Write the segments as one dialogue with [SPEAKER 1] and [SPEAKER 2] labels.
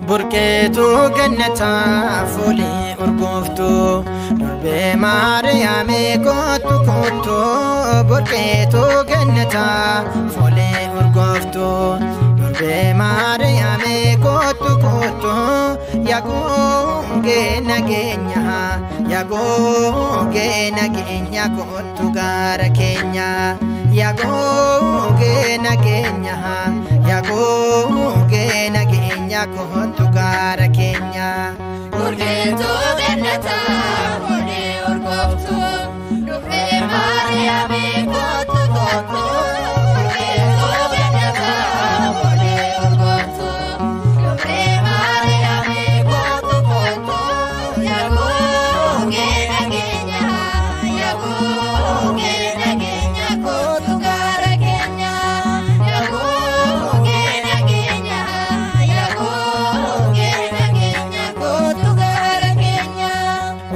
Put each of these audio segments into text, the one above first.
[SPEAKER 1] Burqeetu gannataa fuulii urgooftu durbee Maariyaamee kootu kootu. Burqeetu gannataa fuulii urgooftu durbee Maariyaamee kootu kootu. Yaagongee nageenya yaagongee nageenya kootu gaara keenya yaagongee nageenya yaagongee nageenya kootu gaara keenya.
[SPEAKER 2] Burqeetu gannataa fuulii urgooftu durbee Maariyaamee kootu kootu. Burqeetu gannataa fuulii urgooftu durbee Maariyaamee kootu kootu. Yaagongee nageenya yaagongee nageenya kootu gaara keenya yaagongee nageenya yaagongee nageenya kootu gaara keenya.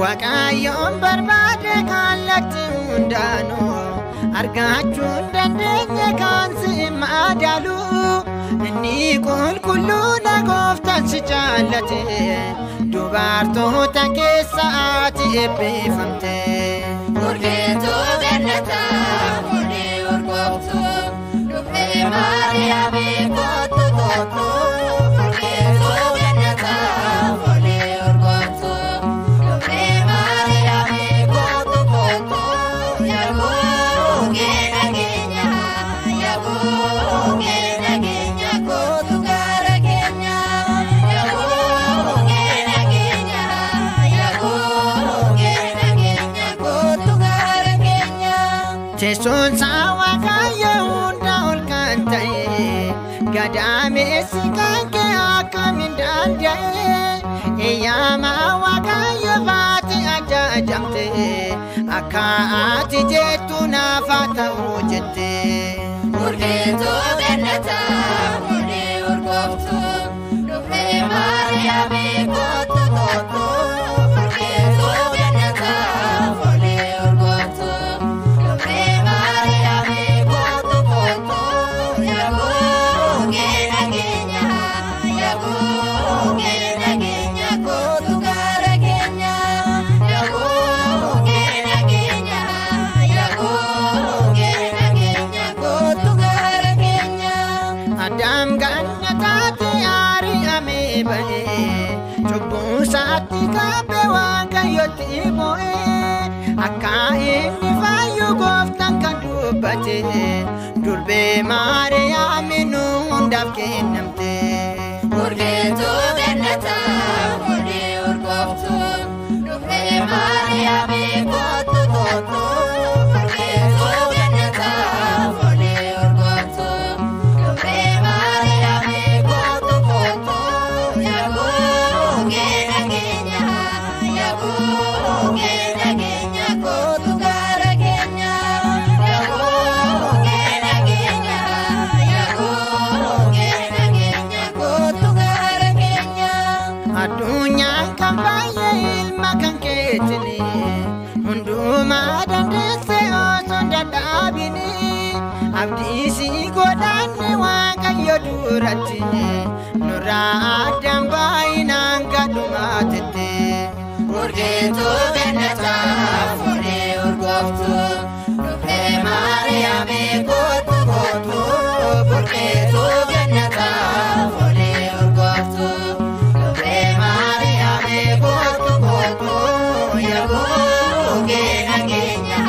[SPEAKER 1] Waaqayyoon barbaade kallattii hundaanuu argachuu hin dandeenye kan si madaalu. Inni qulqulluudha gooftaan si jaallate dubartoota keessa ati eebbifamte.
[SPEAKER 2] Burqeetu gannataa fuulii urgooftu durbee Maariyaamee kootu kootu. Burqeetu gannataa fuulii urgooftu durbee Maariyaamee kootu kootu. Yaagongee nageenya yaagongee nageenya kootu gaara keenya yaagongee nageenya yaagongee nageenya kootu gaara keenya.
[SPEAKER 1] Teessoon isaa Waaqayyo hunda ol kan ta'e gadaameessi kan kee akkamiin danda'e eeyyama Waaqayyo baate ajajamte akka ati jettu naaf haa ta'u jette.
[SPEAKER 2] Burqeetu gannataa fuulii urgooftu durbee Maariyaamee kootu kootu. Burqeetu gannataa fuulii urgooftu durbee Maariyaamee kootu kootu. Yaagongee nageenya yaagongee nageenya kootu gaara keenya yaagongee nageenya yaagongee nageenya kootu gaara keenya.
[SPEAKER 1] Addaam gannataatti ari'amee ba'e cubbuu isaatti qabee Waaqayyotti bu'e akka inni fayyu gooftaan kan dubbate durbee Maariyaamii nu hundaaf kennamte.
[SPEAKER 2] Burqeetu gannataa fuulii urgooftu durbee Maariyaamee kootu kootu. Burqeetu gannataa fuulii urgooftu durbee Maariyaamee kootu kootu. Yaagongee nageenya yaagongee nageenya kootu gaara keenya yaagongee nageenya yaagongee nageenya kootu gaara keenya.
[SPEAKER 1] Addunyaan kan baay'ee ilma kan keetini hundumaa dandeesse osoo hin dadhabini abdii si godhanne Waaqayyo duratti nurraa addaan baay'inaan gadhumaatetti.
[SPEAKER 2] Burqeetu gannataa fuulii urgooftu durbee Maariyaamee kootu kootu. Burqeetu gannataa fuulii urgooftu durbee Maariyaamee kootu kootu. Yaagongee nageenya